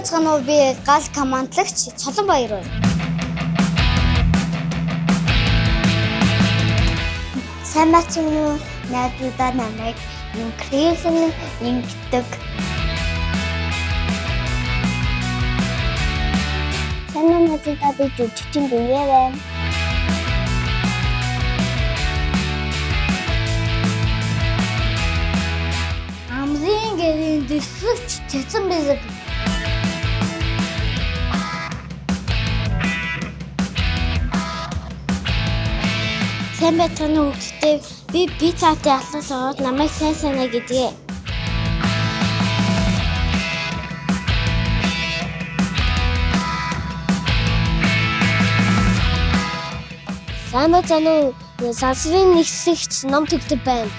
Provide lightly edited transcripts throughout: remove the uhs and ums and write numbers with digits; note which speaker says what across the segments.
Speaker 1: байцгаана уу? Би гал командлагч Цолон Баяр байна. Сайн байцгаана уу? Найзуудаа намайг Инкрилэн ингэдэг. Сайн уу найзуудаа, би жүжигчин Гүнгээ байна. Амрын гэрийн дэвсгч Цэцэн бэлэг. Сайн байцгаана уу хүүхдтэй. Би пиццатай алхас ороод намайг сайн санаа гэдгээ. Сайн байцгаана уу? Сансрын нэгсэгч ном төгтөг байна.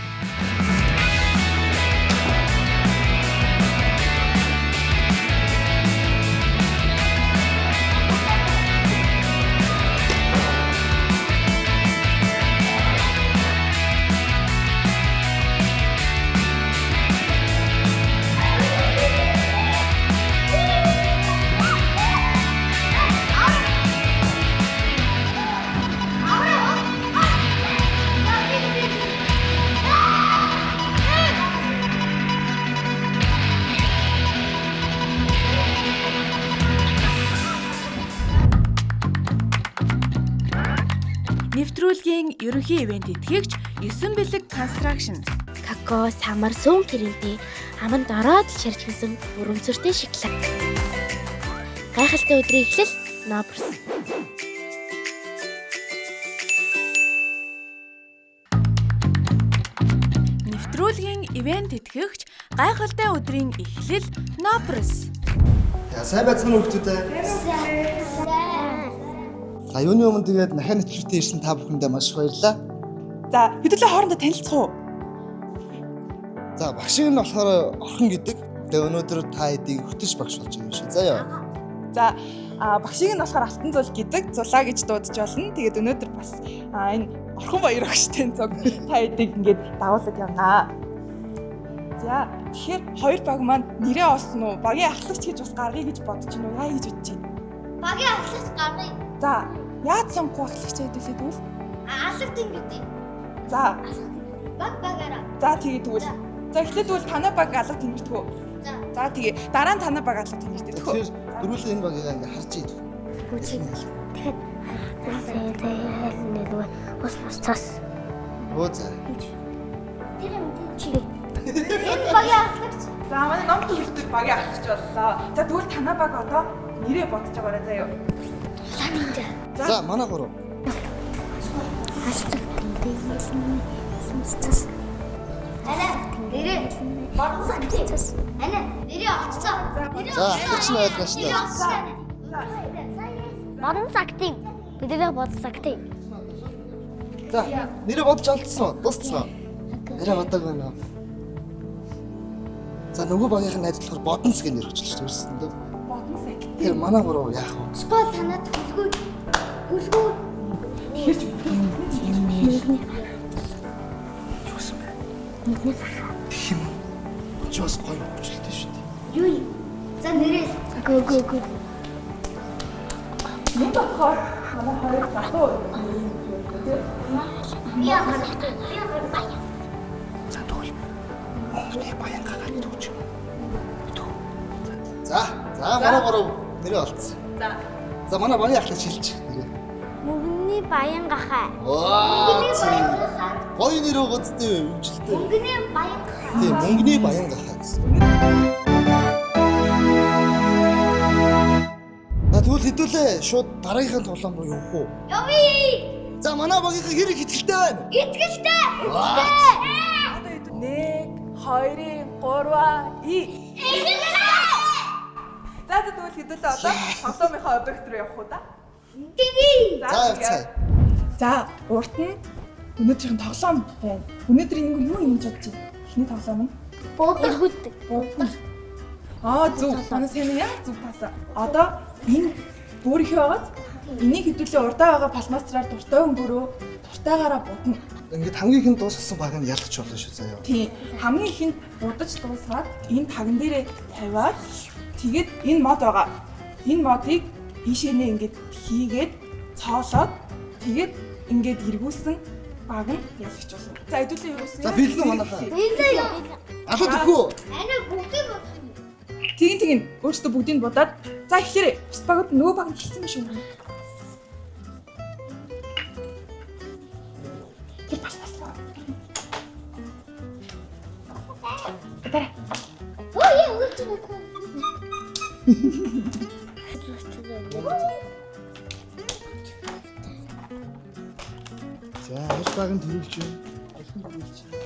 Speaker 2: Нэвтрүүлгийн ерөнхий ивент итгэгч 9 бэлэг construction.
Speaker 3: Какао, самар, сүүн крэмтэй аманд ороод л шаржигнасан өрөмцөртэй шоколад. Гайхалтай өдрийн эхлэл Ноберс.
Speaker 2: Нэвтрүүлгийн ивент итгэгч гайхалтай өдрийн эхлэл Ноберс.
Speaker 4: За сайн байцгаана уу хүүхдүүдээ. За юуны өмнө тэгээд нахаа нэвтрүүлэгтээ ирсэн та бүхэндээ маш их баярлалаа.
Speaker 5: За, хэдүүлээ хоорондоо танилцах уу?
Speaker 4: За багшиг нь болохоор Орхон гэдэг. Тэгээ өнөөдөр та хэдийг хөтөч багш болж байгаа юм шиг. За яа.
Speaker 5: За, багшийг нь болохоор Алтан зул гэдэг, зулаа гэж дуудаж болно. Тэгээд өнөөдөр бас энэ Орхон Баяр багштай цуг та хэдийг ингээд дагуулад явнаа. За, тэгэхээр хоёр баг маань нэрээ олсон уу? Багийн ахлагч гэж бас гаргая гэж бодож байна уу? Яа гэж бодож байна?
Speaker 1: Багийн ахлагч гаргая.
Speaker 5: За, яаж сонгох вэ ахлагч хэдүүлээ тэгвэл?
Speaker 1: Алаг тэнгэртэй.
Speaker 5: За,
Speaker 1: Баг багаараа.
Speaker 5: за тэгээ тэгвэл. За, эхлээд тэгвэл танай баг алга тэнгэртгүү.
Speaker 1: За.
Speaker 5: За, тэгээ дараа нь танай баг алга тэнгэртгүү.
Speaker 4: Тэгэхээр дөрвөлээ энэ багийг ингээ харж идэх.
Speaker 3: Хүчиг. Тэгэхэд нэлвэ ус бус цас.
Speaker 4: Өө за.
Speaker 1: Тэр юм чи. Энэ багийн ахлагч.
Speaker 5: За манай ном төгөлтөд багийн ахлагч боллоо. За тэгвэл танай баг одоо нэрээ бодож байгаарай заяа.
Speaker 4: За манай гурав.
Speaker 3: Алдаг тэнгэрийн хэлний ус цас.
Speaker 1: Анаа нэрээ бодсон.
Speaker 3: Цас.
Speaker 1: Анаа нэрээ олцсон.
Speaker 4: За ахлагч нь ойлгоо шүү дээ.
Speaker 3: Модон сагтын. Бидний бодсон сагтын.
Speaker 4: За нэрээ бодож олдсон уу? Дууссан уу? Нэрээ бодог байна уу? За нөгөө багийнх нь найз болохоор бодонс гэж нэр өчлөж төрсөн дээ.
Speaker 5: Бодон сая.
Speaker 4: Тэгэхээр манай гурав яах вэ?
Speaker 1: Скол танад хөлгөө хөлгөө
Speaker 5: Тэгэхээр ч
Speaker 4: Юу гэсэн бэ?
Speaker 3: Мэдний гахаа.
Speaker 4: Тэгэх юм уу? Чи бас гоё хөвчлөлтэй шүү дээ.
Speaker 1: юу юм? За нэрээ
Speaker 3: Гөө гөө гөө.
Speaker 5: энэ болохоор манай хоёр залуу
Speaker 1: би ахлагч. Би ахлагч.
Speaker 4: За тэгвэл мөнгөний баян гагаад өгч юм. Өтгөө. За, за манай гурав нэрээ олцсон.
Speaker 5: За.
Speaker 4: За манай багийн ахлагч хэлж нэрээ.
Speaker 3: Мөнгөний баян гахаа.
Speaker 4: Ваа.
Speaker 1: Баян гахаа.
Speaker 4: Гоё нэр өгөөд дээ өвчлөлтэй.
Speaker 1: Мөнгөний баян гахаа.
Speaker 4: Тийм, мөнгөний баян гахаа гэсэн. За тэгвэл хэдүүлээ шууд дараагийнхын тоглоом руу явах уу?
Speaker 1: Явъя.
Speaker 4: За манай багийнхаа хэр их итгэлтэй байна?
Speaker 1: Итгэлтэй.
Speaker 4: Ваа.
Speaker 5: Одоо хэд 1 2 3 и. За за тэгвэл хэдүүлээ одоо тоглоомынхаа объект руу явах уу да?
Speaker 1: Тэгье.
Speaker 4: За явцгаая.
Speaker 5: За, урт нь өнөөдрийн тоглоом байна. Өнөөдрийн нэг юу юм гэж бодож байна? Эхний тоглоом нь
Speaker 3: Эргүүддэг.
Speaker 5: будна. Аа зөв. Манай сайн яа зөв таасаа. Одоо энэ бүрийнхээ байгааз энийг хэдүүлээ урдаа байгаа пластмассаар дуртай өнгөрөө дуртайгаараа будна.
Speaker 4: Ингээд хамгийн ихэнд дуусгасан баг нь ялах болно шүү заяа.
Speaker 5: Тийм. Хамгийн ихэнд будаж дуусгаад энэ тагн дээрээ тавиад Тэгээд энэ мод байгаа. Энэ модыг ийшээ ингээд хийгээд цоолоод тэгээд ингээд эргүүлсэн баг нь ялагч болно. За хэдүүлээ эргүүлсэн.
Speaker 4: За, бэлэн үү манайхаа?
Speaker 1: Бэлэн.
Speaker 4: Алуу төхөө.
Speaker 1: Ана бүгдийг бодох юм.
Speaker 5: Тэгин тэгин өөрсдөө бүгдийг бодоод за эхлээрэй. Бус багууд нөгөө баг нь хэлсэн юм шүү. Тэр бас бас. Дараа.
Speaker 1: Өө яа өгч байгаа.
Speaker 4: За, аль баг нь төрүүлж байна? Аль нь төрүүлж байна?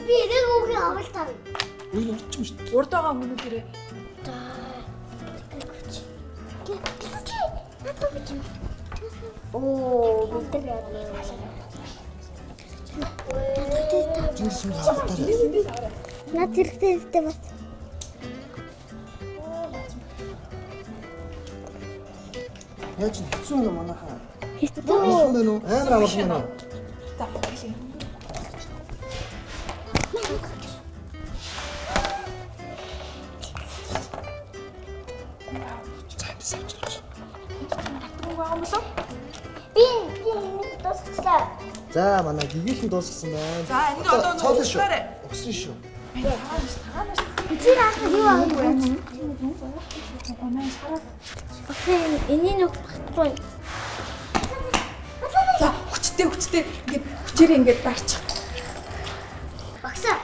Speaker 1: Би нэг үгийн авал тав.
Speaker 4: Үгүй урдч юм шүү дээ.
Speaker 5: Урд байгаа хүмүүн дээрээ
Speaker 1: За. Оо, бид нар яа.
Speaker 4: Чингис сүм авалтаарай.
Speaker 1: Над хэрэгтэй хэрэгтэй бас.
Speaker 4: Яаж ч хэцүү юм манайхаа.
Speaker 1: Хэцүү.
Speaker 4: Амархан байна уу? Амар амархан байна уу?
Speaker 5: За хэлээ.
Speaker 4: За, эндээс авч авч.
Speaker 5: Татгүй байгаа юм болов?
Speaker 1: Би би нэг дуусчлаа.
Speaker 4: За, манай гэгээлэн дуусгасан байна.
Speaker 5: За, энийг одоо нөгөө
Speaker 4: цоолно шүү.
Speaker 5: угсаарай.
Speaker 4: Угсан шүү.
Speaker 5: Тагаанаш
Speaker 1: Тэр аах юу аа вэ?
Speaker 5: тагаанаш.
Speaker 1: Окей, энийг нэг багтахгүй.
Speaker 5: За хүчтэй хүчтэй ингээд хүчээрээ ингээд дарчих.
Speaker 1: Багсаа.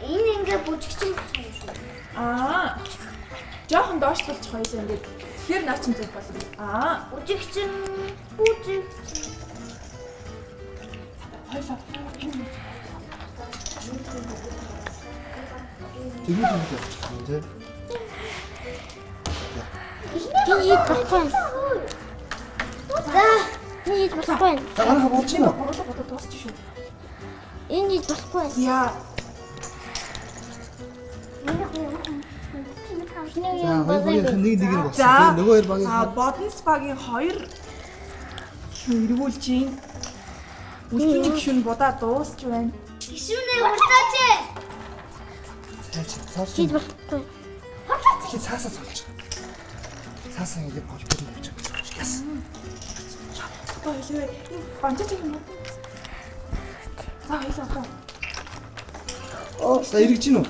Speaker 1: Энэ ингээ бүжигчин юм шүү.
Speaker 5: Аа. Жохон доошлуулчих хоёлаа ингээд. Тэгэхээр наа чин зүг болно. Аа.
Speaker 1: Бүжигчин, бүжигчин.
Speaker 5: Хоёлаа.
Speaker 4: Тэгвэл ингэж явчих юм тий.
Speaker 1: Би хийж болохгүй. За, би хийж болохгүй.
Speaker 4: За, манайхаа болж байна уу?
Speaker 5: Гурлаа бодоо дуусчих шүү.
Speaker 1: Энэ хийж болохгүй.
Speaker 5: Яа.
Speaker 4: За, хоёр багийнх нь нэг нэг нь болсон
Speaker 5: За.
Speaker 4: тий. Нөгөө хоёр багийнх
Speaker 5: Аа,
Speaker 4: нь
Speaker 5: Бодонс багийн хоёр гишүүн эргүүлж гин. Үлдсэн нэг гишүүн будаа дуусч байна.
Speaker 1: Гишүүнээ хурдаач.
Speaker 4: цааш цааш.
Speaker 1: Хийж болохгүй.
Speaker 4: Тэгэхээр цаасаа цолж. Цаасаа ингэж гол дээр нь тавьчих. Яс.
Speaker 5: Одоо хэлээ. Энэ банжаач юм уу? За хоёлаа одоо.
Speaker 4: Оо, за эргэж гин үү?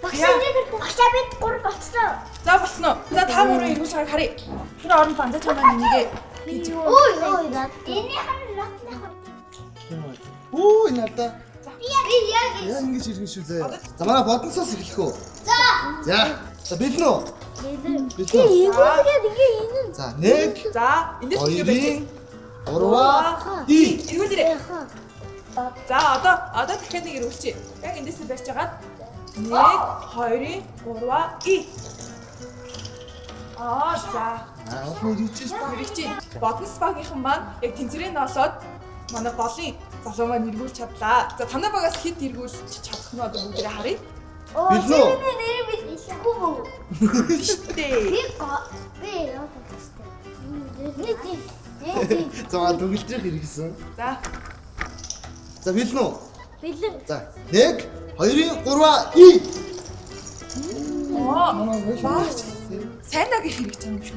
Speaker 1: Багшаа багшаа бид гур болцсон.
Speaker 5: За болсон уу? За та гурван эргүүлж байгааг харъя. Тэр оронд банжаач маань энийгээ хийж
Speaker 1: Ой ой. Энийх нь лотных.
Speaker 4: Үу, энэ надаа.
Speaker 1: Би яг
Speaker 4: Яг ингэж иргэн шүү заяа. За манай бодонсоос эхлэх үү?
Speaker 1: За.
Speaker 4: За. За бэлэн үү?
Speaker 1: Би
Speaker 4: Бэлэн үү?
Speaker 1: эргүүлгээд ингээ энэ.
Speaker 4: За 1
Speaker 5: За, эндээс тэгээ байж.
Speaker 4: 2 3 и.
Speaker 5: Эргүүлээрэй. За одоо дахиад нэг эргүүлчихье. Яг эндээсээ барьж агаад 1 2 3 и. Аа за.
Speaker 4: Аа, олон ирж шээ.
Speaker 5: Эргэж чинь. Бодонс багийнхан маань яг тэнцвэрийг нь олоод манай голын залуу маань эргүүлж чадлаа. За танай багаас хэд эргүүлж чадах нь одоо бүгдээрээ харъя.
Speaker 4: Бэлэн үү?
Speaker 1: Би нэр би хэлэхгүй мөн.
Speaker 5: Штэ.
Speaker 1: Би би яа гэжтэй. Нэг тийм. Нэг тийм.
Speaker 4: За манай дүгэлжих иргэсэн.
Speaker 5: За.
Speaker 4: За бэлэн үү?
Speaker 1: Бэлэн.
Speaker 4: За 1 2 3 и.
Speaker 5: Оо.
Speaker 4: Манай
Speaker 5: Баач. Сайн аг их хэрэгж байгаа юм шиг.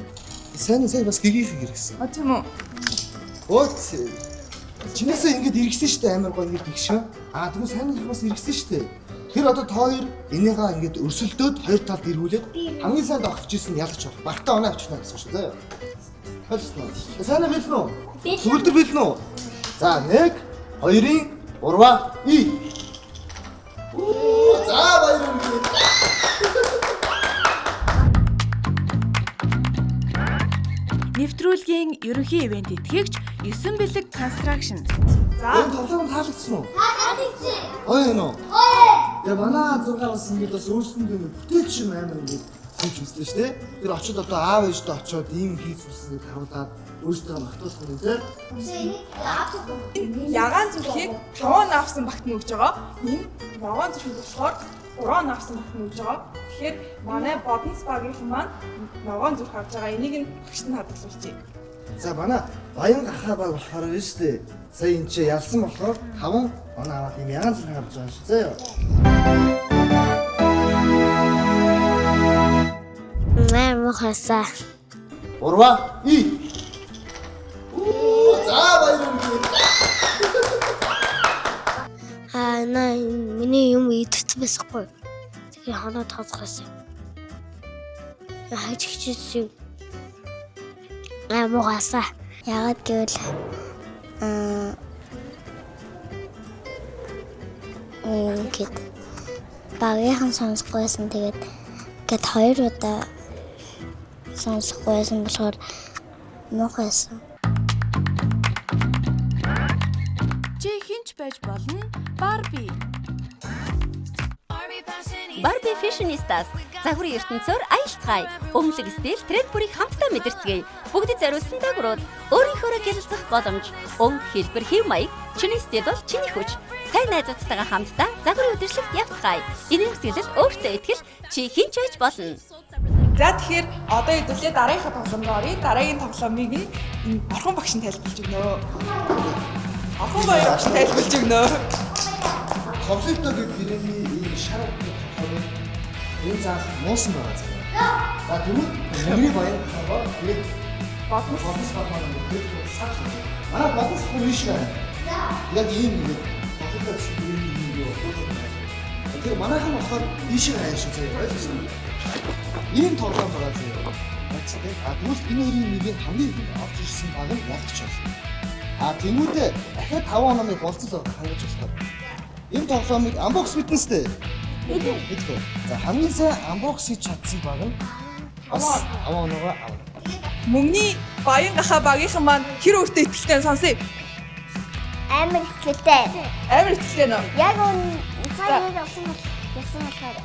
Speaker 4: Сайн сайн бас гэгийнх иргэсэн.
Speaker 5: А тийм үү.
Speaker 4: Өөт. Чинээсээ ингэж иргэсэн шүү дээ амар гоё ингэж гихшин. Аа тэгвэл сайн их бас иргэсэн шүү дээ. Тэр одоо та хоёр энийгээ ингэж өрсөлдөөд хоёр талд эргүүлээд хамгийн сайн авч ирсэн нь ялгач болох. Багтаа оноо авчихна гэсэн шүү заяа. Ойлгосноо. Сайн уу бэлэн үү?
Speaker 1: Бэлэн.
Speaker 4: Төгөлдөр бэлэн үү? За 1 2 3 и. Үу за баяр хүргэе.
Speaker 2: Нэвтрүүлгийн ерөнхий ивент итгэгч 9 бэлэг construction.
Speaker 5: За.
Speaker 4: Энэ тоглоом таалагдсан уу?
Speaker 1: Таалагдсан.
Speaker 4: Гоё юм уу?
Speaker 1: Гоё.
Speaker 4: Я манай 6 бас ингэж бас өөрсөндөө нэг бүтээлч юм амар ингэж хийж үзлээ шүү дээ. Тэр очиод одоо аав ээжтэй очиод ийм хийж үзсэн гэж харуулад өөрсдөө магтуулах юм тий.
Speaker 5: Ягаан зүрхийг 5 авсан багт нь өгж байгаа. Энэ ногоон зүрхийг болохоор 3 авсан багт нь өгж байгаа. Тэгэхээр манай Бодонс багийнхан маань ногоон зүрх авч байгаа. Энийг нь багш нь хадгалуулчихъя.
Speaker 4: За манай Баян гахаа баг болохоор нь шүү дээ. Сая энэ чи ялсан болохоор 5 оноо аваад юм ягаан зэрэг харж байгаа шүү. Заа юу.
Speaker 1: Маа мохоса.
Speaker 4: 3 2. Оо за баярлалаа.
Speaker 1: Аа на миний юм идэгт байсахгүй. Тэгэхээр хоноо тоцгоос. Хаж хичээсэн. Аа мохоса. Яагаад гэвэл аа ингээд багийнхан сонсохгүйсэн тэгээд ингээд хоёр удаа сонсохгүйсэн болохоор муухайсан.
Speaker 2: Чи хинч байж болно. Барби.
Speaker 6: Barbie Fashionistas загварын ертөнцөөр аялцгаая. Өмлөг стил тренд бүрийг хамтдаа мэдэрцгээе. Бүгдэд зориулсан загварууд, өөрийнхөөрөө гэрэлцэх боломж, өнгө, хэлбэр, хэв маяг, чиний стил бол чиний хүч. Сайн найзуудтайгаа хамтдаа загварын үдшилтэд явцгаая. Инээмсэглэл өөртөө итгэл чи хинч байж болно.
Speaker 5: За тэгэхээр одоо хэдүүлээ дараагийнхаа тоглоом руу оръё. Дараагийн тоглоомыг нь энэ Орхон багш нь тайлбарлаж өгнө. Орхон баяр багш тайлбарлаж өгнө.
Speaker 4: Конфликто гэдэг хэрээний ийм шар тоглоомыг энэ заах муусан байгаа заяа. За тэгвэл мөнгөний баян гахаа баг тэгээд
Speaker 5: Бодмос
Speaker 4: бодос баг маань ингээд сар шүү. Манай бодос бүр биш байна. Яг ийм ингээд конфликто гэсэн хэрээний ийм юу. Тэгэхээр манайхан болохоор ийшээ хаяа шүү заяа. Ойлгосон уу? Ийм тоглоом байгаа заяа. Бацтай. А тэгвэл энэ хоёрын нэг нь хамгийн ихэнд орж ирсэн баг нь ялгч болно. А тэнгуүдээ дахиад 5 ононы болцол хангаж болохоор. Энэ тоглоомыг unbox мэднэ сте. Мэдгүй. За хамгийн сайн unbox хийж чадсан баг нь бас 5 оноогоо авна.
Speaker 5: Мөнгөний баян гахаа багийнхан маань хэр өөртөө итгэлтэй сонсъё.
Speaker 1: Амар ихтэй.
Speaker 5: Амар итгэлтэй нөө.
Speaker 1: Яг үн сайн нэг явсан бол ясан болохоор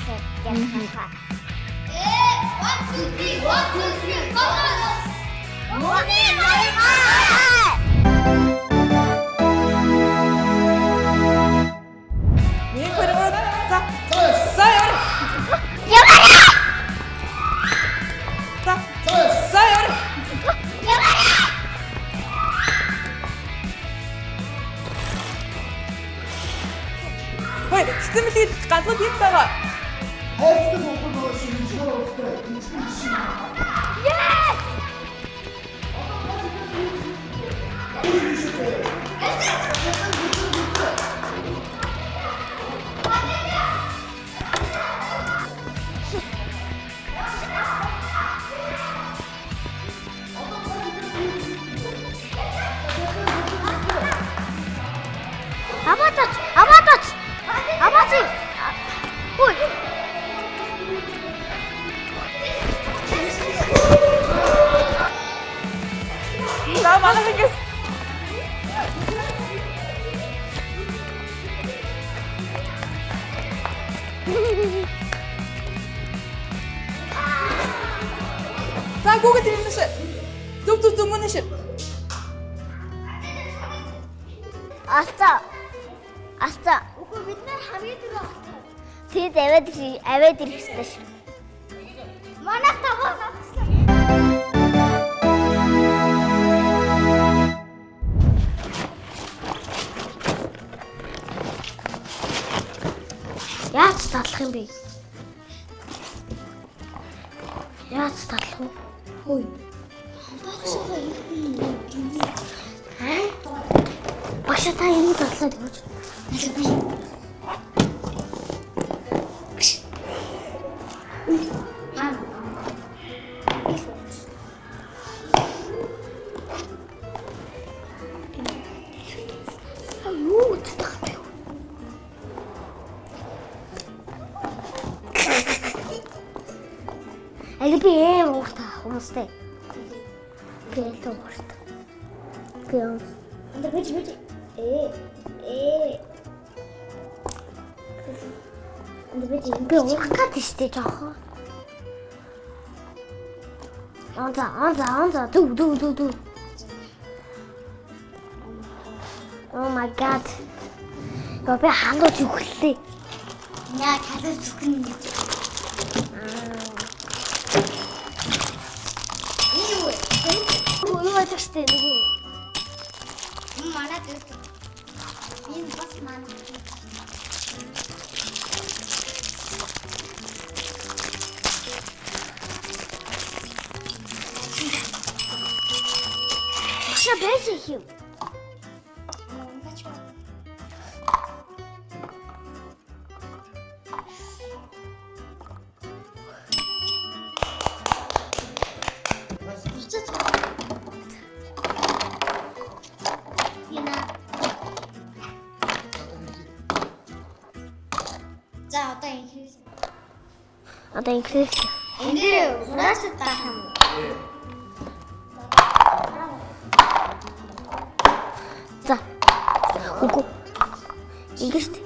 Speaker 1: тэгэхээр ялхаа. 1 2 3 1 2 3 go! Мөний баян.
Speaker 5: Нэг хоёр гурав. За. За яваа.
Speaker 1: Яваа!
Speaker 5: За. За яваа. Хөөе, цэцэн бэлгийг ганцхан тийм байгаа.
Speaker 4: Хайрцаг болгох байгаа шүү. Энэ шар ууртай. Энэ чинь
Speaker 1: Yes! Аваач! Аваач! Аваач! Ой.
Speaker 5: За манайх ингээс За Google тэрнээс зүг зүг зүг мөнөөш.
Speaker 1: Алцаа. Алцаа. Үгүй бид нар хамгийн түрүү алцаа. Тэд аваад ирэх аваад ирэх ёстой шүү. Манайх таваа авчихлаа. Яаж татлах юм бэ? Яаж татлах вэ? Хөөе. Багш та энэ татлаад өгөөч. Би. Юу татлах вэ? Али би ээ ууртай хүмүүстэй. Би л ууртай. Би энэ бич бич ээ энэ бич би уурах гэдэг шүү дээ жоохон. Онза онза онза дүү дүү дүү дүү. Oh my god. Яа би халуу зүхлээ. Яа халуу зүхнэ. Юу байдаг штэ нөгөө. Манай зүг. Энэ бас манай. Багшаа байж их юм. За одоо ингэ. Одоо ингэ. Ингэ хураасаа таах юм уу? За. Үгүй. Ингэ шүү дээ.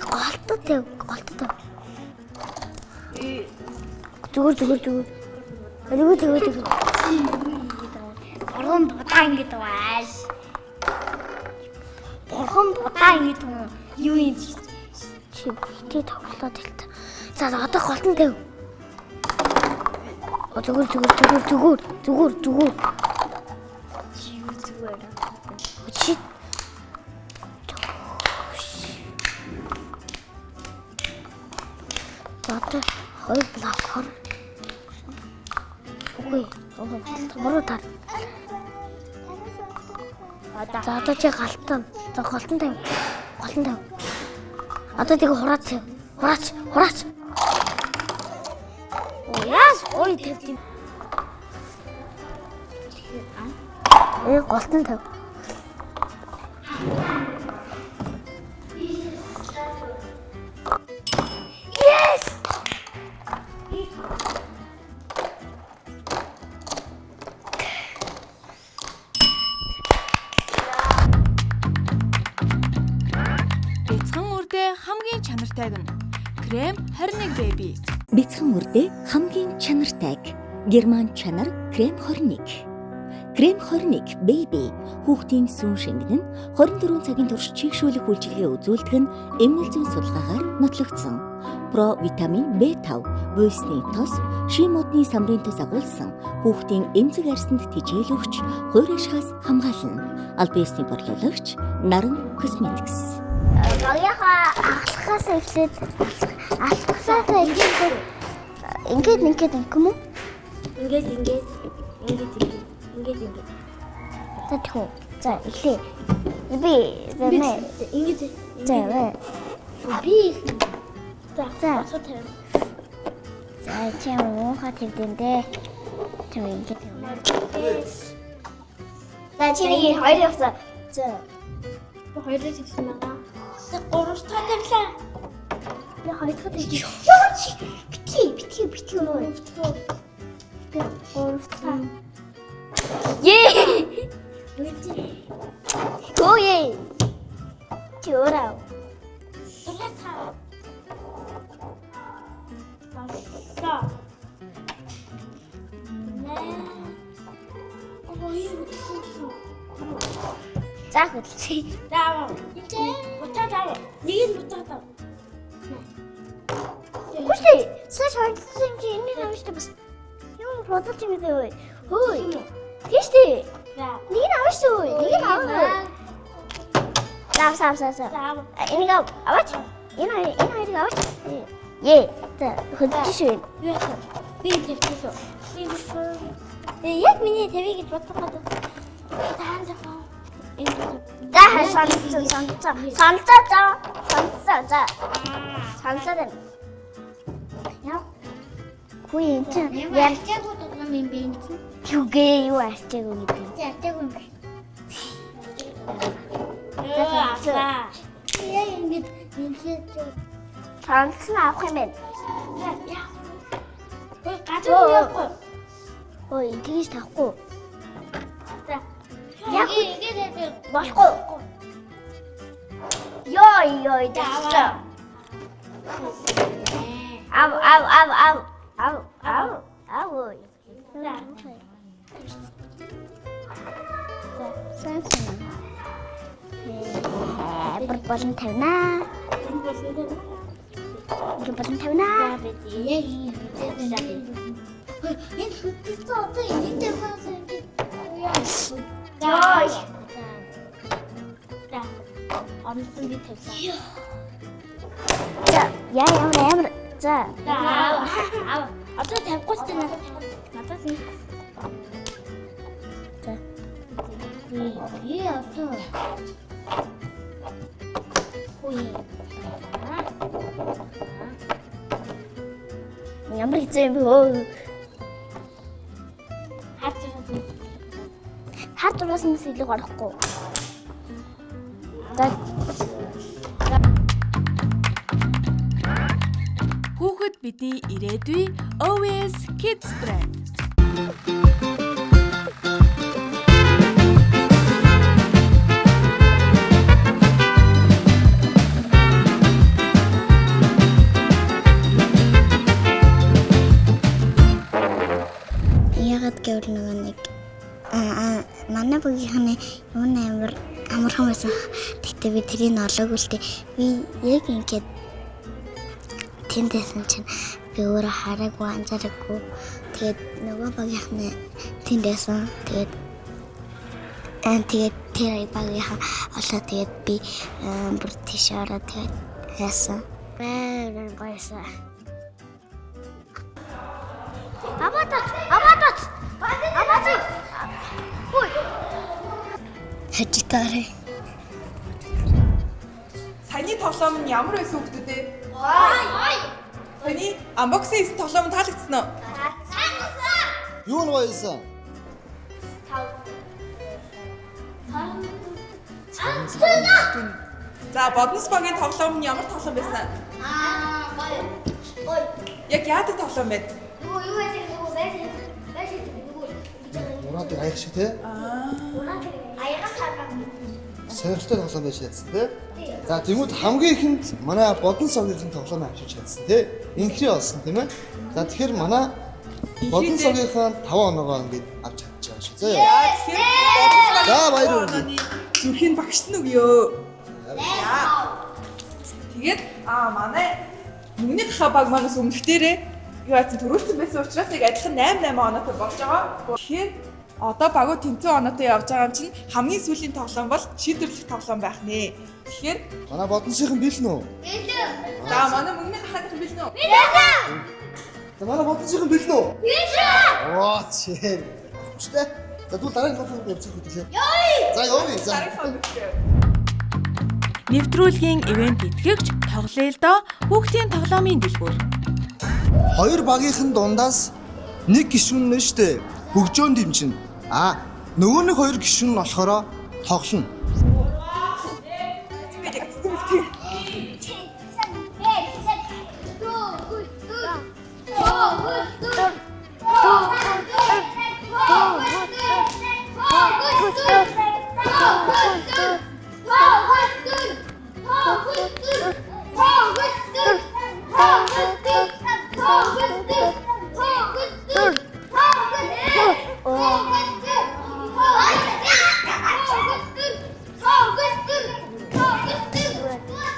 Speaker 1: Голтод тавь, голтод тавь. Зүгээр зүгээр зүгээр. Нөгөө тэгвэл тэгвэл. Бурхан будаа ингэж байгаа. Бурхан будаа ингэж юу юм чи битгий тоглоод л та. За одоо голтон тавь. Зүгээр зүгээр зүгээр зүгээр зүгээр зүгээр. Чи юу зүгээр. Чи За одоо хоёр блокоор. Үгүй, буруу тар. За одоо чи галтан. За голтон тавь. Голтон тавь. Одоо тэгээ хураач. Хураач, хураач. Оо яас ой тавьд юм. Голтон тавь. Yes!
Speaker 2: Бяцхан үрдээ хамгийн чанартайг нь Крем 21 baby.
Speaker 6: Бяцхан үрдээ хамгийн чанартайг. Герман чанар Крем 21. Крем 21 baby хүүхдийн сүүн шингэн нь 24 цагийн турш чигшүүлэх үйлчилгээ үзүүлдэг нь эмнэл зүйн судалгаагаар нотлогдсон. Про витамин B5, буйсны тос, шим модны самрын тос агуулсан хүүхдийн эмзэг арьсанд тэжээл өгч, хувир ашигаас хамгаална. Аль биесний борлуулагч Наран Cosmetics.
Speaker 1: Багийнхаа ахлахаас эхлээд алхахсаа эхлээд ингээд ингээд ингэм үү? Ингээд ингээд ингээд ингээд ингээд ингээд. За тэгвэл за эхлэе. Би зэмээ ингээд за би за за за чи муухай твдэм дээ. Чи ингээд. За чи нэг хоёр явсан. За хоёр тавьсан байгаа. Гурав дахь тавилаа. Би хоёр дахь тавьчих. Йоо чи битгий битгий битгий нөө. Би гурав дахь. Ее. Хөөе. Чи өөрөө. За хөдөлсөн. За. Буцаад ав. Нэг нь буцаад ав. Үгүй шүү дээ. Сая шордлсон юм чи энийг авах шүү дээ бас. Юм бодолж юм дээ. Хөөе. Тийм шүү дээ. Нэг нь авах шүү. Нэг нь авах. За за за за. Энийг аваач. Энэ хоёрыг аваач. Ее. За хөдөлж шүү. Юу яах вэ? Би тавьчихсан. Би тавьсан. Яг миний тавья гэж бодох гэдэг. Таан заа. За сонссон сонссон. Сонсоо за. Сонсоо за. Сонсоо дэ. Яа. Хүү энэ чинь ярьчаагүй дурсан юм бэ энэ чинь? Юугээ юу арчаагүй гэдэг. Чи арчаагүй юм бэ? За. Яг ингэж ингэж сонссон авах юм байна. Яа. Ой газар явахгүй. Ой тэгж тавихгүй. За. Яг ингэж болохгүй. Йой йой даа. Ав ав ав ав ав ав ав. За сайн сайн. Бүр болон тавина. Бүр болон тавина. Яг ингэ. Энэ хөдөлсөн одоо энийг тавихаас ингэ яа. За. Онсон би тавьсан. За, яа ямар ямар. За. Аа. Одоо тавихгүй ч тийм. Надаас нэг. За. Би одоо. Хүй. Ямар хэцүү юм бэ? Хар зураас нь илүү гарахгүй. За.
Speaker 2: Хүүхэд бидний ирээдүй OS Kids Brand.
Speaker 1: Ягаад гэвэл нөгөө нэг манай багийнхны юм амар амархан байсан. Тэгтээ би тэрийг олоогүй л дээ. Би яг ингээд тэнд байсан чинь би өөрөө хараагүй, анзаараагүй. Тэгээд нөгөө багийнхны тэнд байсан. Тэгээд тэгээд тэр багийнхан олоо тэгээд би бүр тийш ороод тэгээд яасан. Амар гоёсан. Аваад аваад аваад. Хүй. Хажитаарэ.
Speaker 5: Саяны тоглоом нь ямар байсан хүмүүс дээ?
Speaker 1: Гоё.
Speaker 5: Саяны unboxing хийсэн тоглоом нь таалагдсан уу?
Speaker 4: Юу нь гоёсэн?
Speaker 5: За, Боднос багийн тоглоом нь ямар тоглоом байсан?
Speaker 1: Аа, гоё. Гоё.
Speaker 5: Яг яадаг тоглоом бэ?
Speaker 1: Нөгөө юу байсан нөгөө байсан байсан нөгөө гэж байгаа.
Speaker 4: Мурадыг аях шиг те.
Speaker 1: Аяга тараа.
Speaker 4: Сонирхолтой тоглоом байж чадсан те. За тэгмүүд хамгийн ихэнд манай Бодон согийнхын тоглоом авчирч чадсан те. Инхри олсон тийм ээ. За тэгэхээр манай Бодон согийнхын 5 оноогоо ингээд авч чадчих байгаа шүү. За яа.
Speaker 5: За, тэгэхээр Боднос багийн
Speaker 4: За, баяр хүргэе.
Speaker 5: онооны зүрхийг багшд нь өгөө. За. Тэгээд манай Мөнгөний гахаа баг манаас өмнөх дээрээ юу яасан төрүүлсэн байсан учраас яг адилхан 8 8 оноотой болж байгаа. Тэгэхээр одоо багуу тэнцэн оноотой явж байгаа юм чинь хамгийн сүүлийн тоглоом бол шийдвэрлэх тоглоом байх нэ. Тэгэхээр
Speaker 4: Манай Бодон согийнхан бэлэн үү?
Speaker 1: Бэлэн.
Speaker 5: за манай мөнгөний гахааных бэлэн үү?
Speaker 4: За манай Бодон согийнхан бэлэн үү?
Speaker 1: Бэлэн.
Speaker 4: Оо чи. Авчтай. За тэгвэл дараагийн тоглоомд явчих үү лээ. За явъя. За.
Speaker 5: Дараагийн тоглоом.
Speaker 2: Нэвтрүүлгийн ивент итгэгч тоглоё л доо хүүхдийн тоглоомын дэлгүүр.
Speaker 4: Хоёр багийнхан дундаас нэг гишүүн нь штэ хөгжөөн дэмжинэ. А нөгөө нэг хоёр гишүүн нь болохоор тоглоно.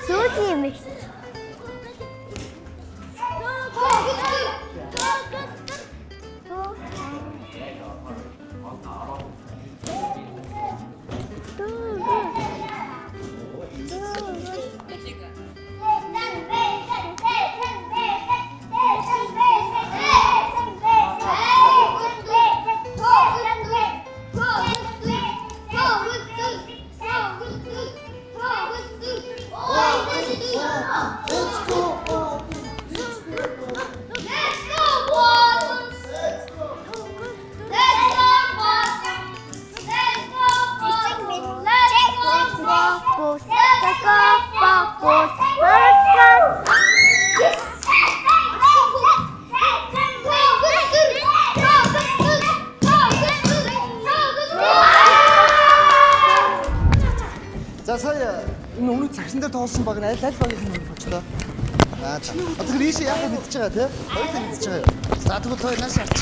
Speaker 1: Сүүлийн юм их.
Speaker 4: Let's go.
Speaker 1: Let's go, Watson! Let's go, Watson! Let's go, Watson! Let's go,
Speaker 4: За сая энэ өмнө цагшин дээр тоглосон баг нь аль аль багийн өмнө очлоо. За за. Одоо тэр ийшээ яхаа мэдчихэж байгаа тий? Хоёулаа мэдчихэж байгаа юу? За тэгвэл хоёр нааш арч.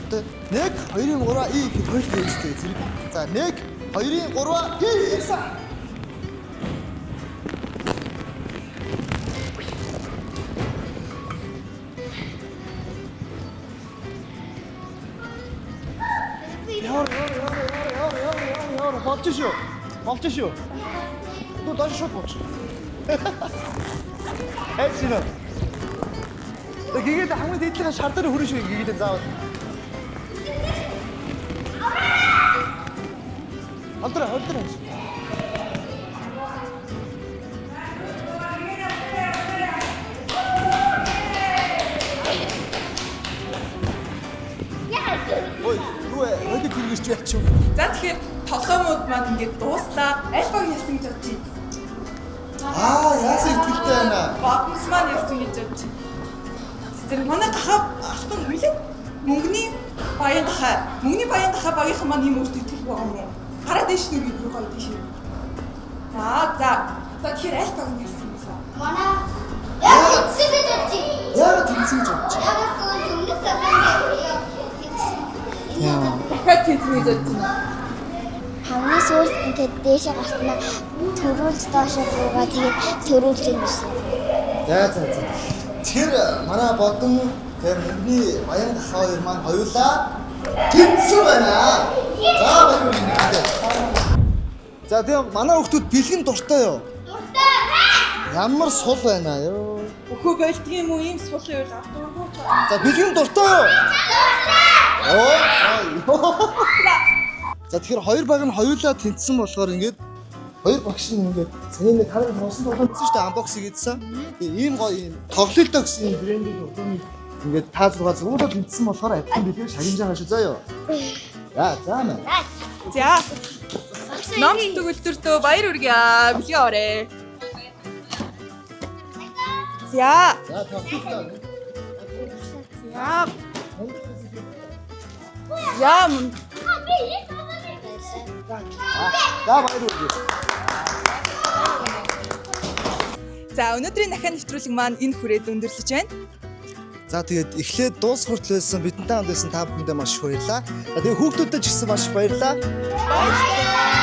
Speaker 4: Одоо 1 2 3 и гэхэд хоёулаа ийштэй зэрэг. За 1 2 3 и ирсэн. Болж шүү. Болж шүү. Дүү доош шууд бууч. Хайшин. Тэг гигээд хамгийн дээдлийнхаа шар дээр хүрэн шүү гигээд заавал. Алдраа, алдраа. Ой, юу вэ? Хөдөг хэрэгсч яач юм.
Speaker 5: За тэгэхээр тоглоомууд маань ингээд дууслаа. Аль баг ясан гэж бодож байна?
Speaker 4: Аа, яасан итгэлтэй байна.
Speaker 5: Бодмос маань яасан гэж бодож байна. Тэр манай гахаа алтан үлээ. Мөнгөний баян гахаа. Мөнгөний баян гахаа багийнхан маань ийм өөртөө итгэх байгаа юм уу? Гараа дээш нүг юу гоё дээш. Аа за. За тэгэхээр аль баг нь яасан юм бэ?
Speaker 1: Манай яг тэнцсэн гэж бодож байна.
Speaker 4: Яагаад тэнцсэн гэж бодож байна?
Speaker 1: Яг л өмнөх тоглоом дээр тэнцсэн.
Speaker 5: Дахиад тэнцэн гэж бодож байна.
Speaker 1: Хамгийн сүүлд ингээд дээшээ гарснаа төрүүлж доошоо буугаа тэгээд төрүүлж юм биш.
Speaker 4: За за за. Тэгэхээр манай бодон тэр мөнгөний баян гахаа хоёр маань хоёулаа тэнцсэн байна. За баяр хүргэе. За тэгээ манай хүүхдүүд бэлгэн дуртай юу?
Speaker 1: Дуртай.
Speaker 4: Ямар сул байна ёо.
Speaker 5: Өхөө болдго юм уу? Ийм сул байвал авт дургуй ч.
Speaker 4: За бэлгэн дуртай юу? Дуртай. Оо. За тэгэхээр хоёр баг нь хоёулаа тэнцсэн болохоор ингээд хоёр багш нь ингээд саяны нэг харин хоосон тоглоом гэсэн шүү дээ unboxing хийдсэн. Тэгээ ийм гоё ийм тоглолтоо гэсэн ийм брендийн тоглоомыг ингээд та зургаа зургуулаад тэнцсэн болохоор адилхан бэлгээр шагнаж байгаа шүү заа юу. За за мэ.
Speaker 5: За. Ном төгөлдөртөө баяр хүргье. Бэлгээ орой. За.
Speaker 4: За тоглолтоо.
Speaker 5: За. За мөн.
Speaker 4: За баяр хүргэе.
Speaker 5: За өнөөдрийн дахин нэвтрүүлэг маань энэ хүрээд өндөрлөж байна.
Speaker 4: За тэгээд эхлээд дуус хүртэл байсан бидэнтэй хамт байсан та бүхэндээ маш их баярлалаа. За тэгээд хүүхдүүдэд ч гэсэн маш их баярлалаа.
Speaker 5: Баярлалаа.